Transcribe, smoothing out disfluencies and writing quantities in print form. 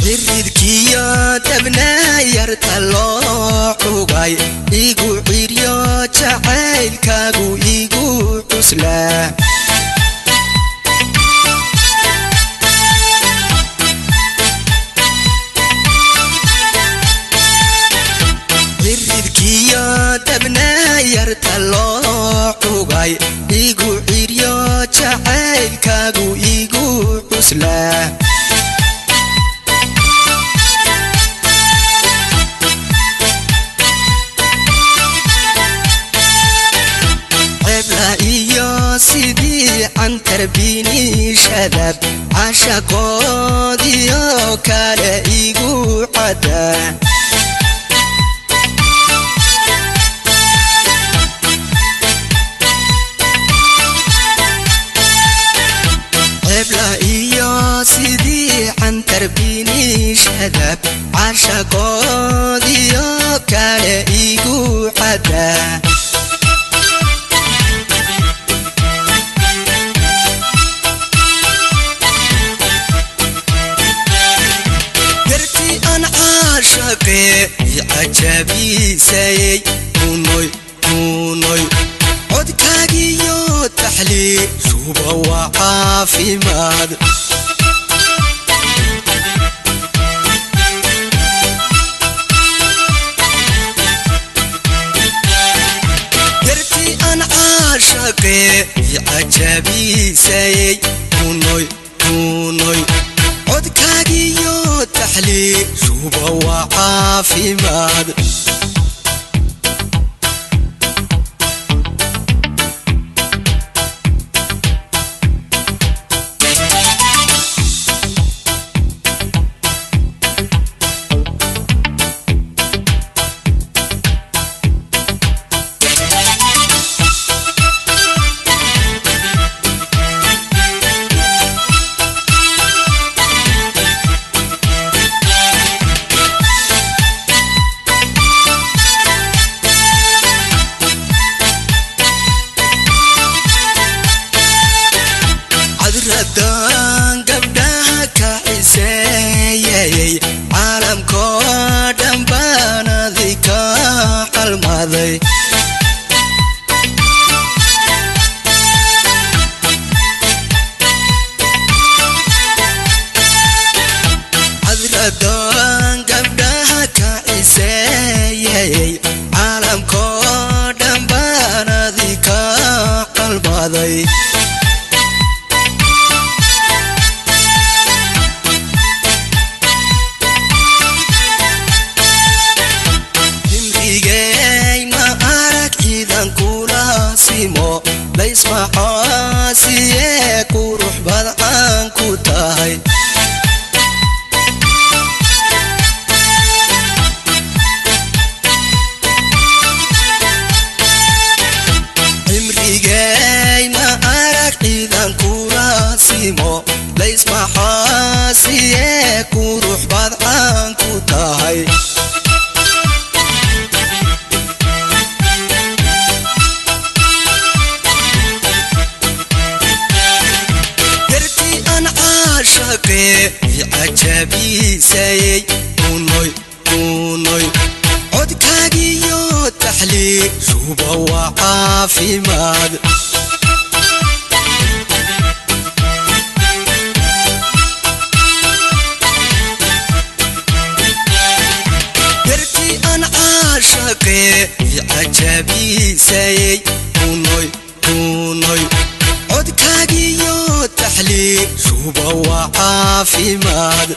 Ciridkiyo dabnaayarta loo cugay igu ciryo jacaylkaagu igu cuslaa. Ciridkiyo dabnaayarta loo cugay igu ciryo jacaylkaagu igu cuslaa. Cebla iyo sidii cantarbini shadab cashaqoodiyo kale igu cadaa. Cebla iyo sidii cantarbini shadab cashaqoodiyo kale igu cadaa. Garti aan caashaqe icajabiisayey unoy unoy codkaagiyo taxliil shuba waa caafimaad. Garti aan caashaqe icajabiisayey unoy unoy codkaagiyo taxliil shuba waa caafimaad. Cadradan gabdhaha ka ciseeyay caalamkoo dhan baan adika calmaday. Cadradan gabdhaha ka ciseeyay caalamkoo dhan baan adika calmaday. Cimrigay ma arag ciidan kula simo laysmacaasiye qurux badcaan ku tahay. Cimrigay ma arag ciidan kula simo laysmacaasiye qurux badcaan ku tahay. Garti aan caashaqe icajabiisayey unoy unoy codkaagiyo taxliil shuba waa caafimaad. Garti aan caashaqe icajabiisayey unoy unoy codkaagiyo taxliil shuba waa caafimaad.